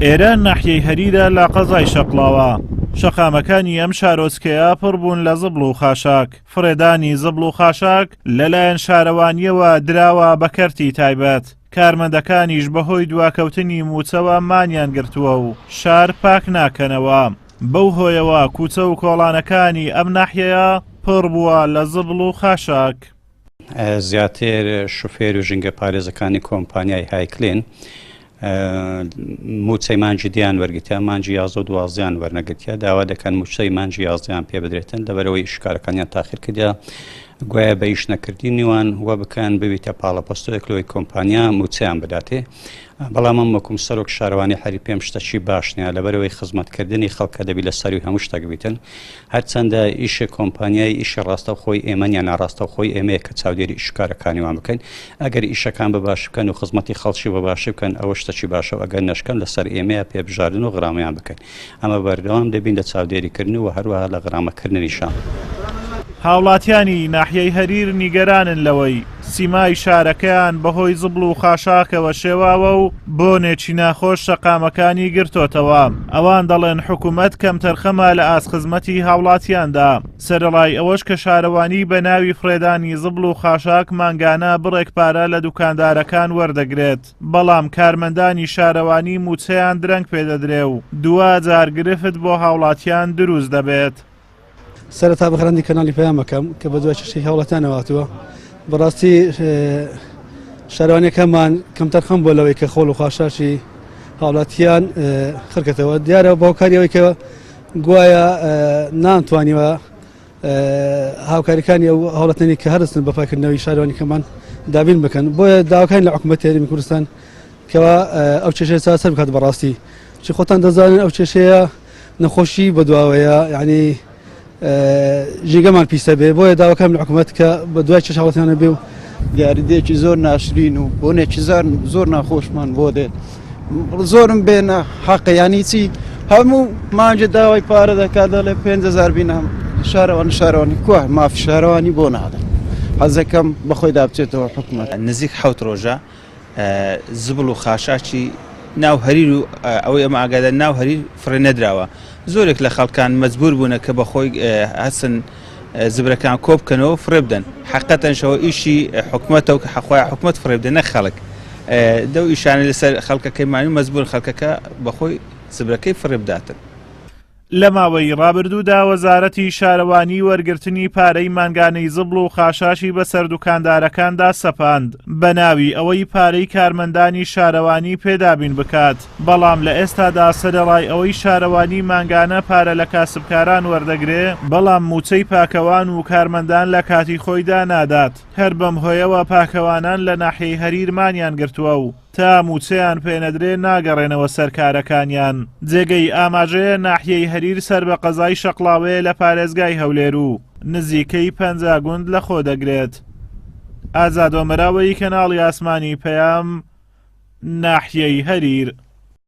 ئێرە ناحیەی هەریرە لە قەزای شەقڵاوە. شەقامەکانی ئەم شارۆچکەیە پڕ بوون لە زبڵ و خاشاک. فڕێدانی زبڵ و خاشاک لەلایەن شارەوانییەوە دراوە بە کەرتی تایبەت. کارمەندەکانیش بەهۆی دواکەوتنی مووچەوە مانیان گرتووە و شار پاک ناکەنەوە. بەو هۆیەوە کوچە و کۆڵانەکانی ئەم ناحیەیە پڕ بووە لە زبڵ و خاشاک. زیاتر شوفێر و ژینگە پارێزەکانی کۆمپانیای هایکلین موچەی مانگی دیان وەرگتیا مانگی یازدە و دوازدەیان وەرنەگرتیا داوا دەکەن موچەی مانگی یازدەیان پێ بدرێتن لەبەرەوەی ئیشکارەکانیان تاخیر کردیا گوایە بە ئیش نەکردنیوان وە بکەن ببیتە پاڵەپەستۆیەک لەوەی کۆمپانیا موچەیان بداتێ بەڵام من وەکوم سەرۆک شارەوانی حەری پێم شتەکی باش نیە لەبەرەوەی خزمەتکردنی خەڵکە دەبی لە سەروی هەموو شتەک بیتن هەرچەندە ئیشێ کۆمپانیای ئیشی ڕاستەوخۆی ئێمە نیە ناڕاستەوخۆی ئێمەیە کە چاودێری ئیش و کارەکانی وان بکەین ئەگەر ئیشەکان بە باشی بکەن و خزمەتی خەڵکی بە باشی بکەن ئەوە شتەکی باشە و ئەگەر نەشکەن لەسەر ئێمەیە پێبژاردن و غرامەیان بکەین ئەمە بەردەوام دەبین لە چاودێریکردن و هەروەها لە غرامەکردنیشان. هاوڵاتیانی ناحیەی هەریر نیگەرانن لەوەی سیمای شارەکەیان بەهۆی زبڵ و خاشاکەوە شێواوە و بۆنێکی ناخۆش شەقامەکانی گرتۆتەوە، ئەوان دەڵێن حکومەت کەمتەرخەمە لە ئاست خزمەتی هاوڵاتیاندا، سەرەڕای ئەوەش کە شارەوانی بە ناوی فڕێدانی زبڵ و خاشاک مانگانە بڕێک پارە لە دوکاندارەکان وەردەگرێت، بەڵام کارمەندانی شارەوانی مووچەیان درەنگ پێدەدرێ و دواجار گرفت بۆ هاوڵاتیان دروست دەبێت. سەرەتا بەخێرهاتی کەناڵی پەیام ئەکەم کە بە دوای چەشنێکی هاوڵاتیانەوە هاتووە بەڕاستی شارەوانیەکەمان کەمتەرخەم بووە لەوەی کە خۆڵ و خاشاشی هاوڵاتیان خرکەتەوە دیارە بە هۆکاری ئەوەی کە گوایە نانتوانیوە هاوکاریەکانی ئەو هاوڵاتیانی کە هەرستن بە پاکردنەوەی شارەوانیەکەمان دابین بکەن بۆیە داواکانی لە حکوومەت هەرێمی کوردستان کەوا ئەو کێشەیە چارەسەر بکات بەڕاستی چی خۆتان دەزانن ئەو کێشەیە نەخۆشی بەدواوەیە یعنی ژینگەمان پیسە بێ بۆیە داواکەم لە حکوومەت کە بە دوای چێش هاوڵاتیانە بێ و دیاریدەیەکی زۆر ناشرین و بۆنێکی زار زۆر ناخۆشمان بۆ دێت زۆرم بێنە حەقە ینی چی هەموو مانجە داوای پارە دەکات دەڵێ 5هزار بینام شارەوانی شارەوانی کووە ماف شارەوانی بۆ نادەن حەزەکەم بەخۆیدا بچێتەوە حکومەت نزیک حەوت ڕۆژە زبڵ و خاشاکی ناو هەریر و ئەوەی ئەمە ئاگادار ناو هەریر فڕێ نەدراوە زۆرێک لە خەڵکان مەجبور بوونە کە بەخۆی هەسن زبرەکان کۆ بکەنەوە فڕێ بدەن حقەتەن شەوە ئیشی حکومەتە و کە حەخوای حکومەت فڕێ بدەن نە خەڵک دەو ئیشانە لەسەر خەڵکەکەی مانی مەجبور خەڵکەکە بەخۆی زبرەکەی فڕێ بداتن. لە ماوەی ڕابردوودا وەزارەتی شارەوانی وەرگرتنی پارەی مانگانەی زبڵ و خاشاشی بەسەر دوکاندارەکاندا سەپاند بە ناوی ئەوەی پارەی کارمەندانی شارەوانی پێ دابین بکات، بەڵام لە ئێستادا سەرەڕای ئەوەی شارەوانی مانگانە پارە لە کاسبکاران وەردەگرێ، بەڵام مووچەی پاکەوان و کارمەندان لە کاتی خۆیدا نادات، هەر بەم هۆیەوە پاکەوانان لە ناحیەی هەریر مانیان گرتووە و تا مووچەیان پێنەدرێ ناگەڕێنەوە سەر کارەکانیان. جێگەی ئاماژەیە ناحیەی هەریر سەر بە قەزای شەقڵاوەیە لە پارێزگای هەولێر و نزیکەی 50 گوند لەخۆ دەگرێت. ئازاد ئۆمەراوەیی کەناڵی ئاسمانی پەیام، ناحیەی هەریر.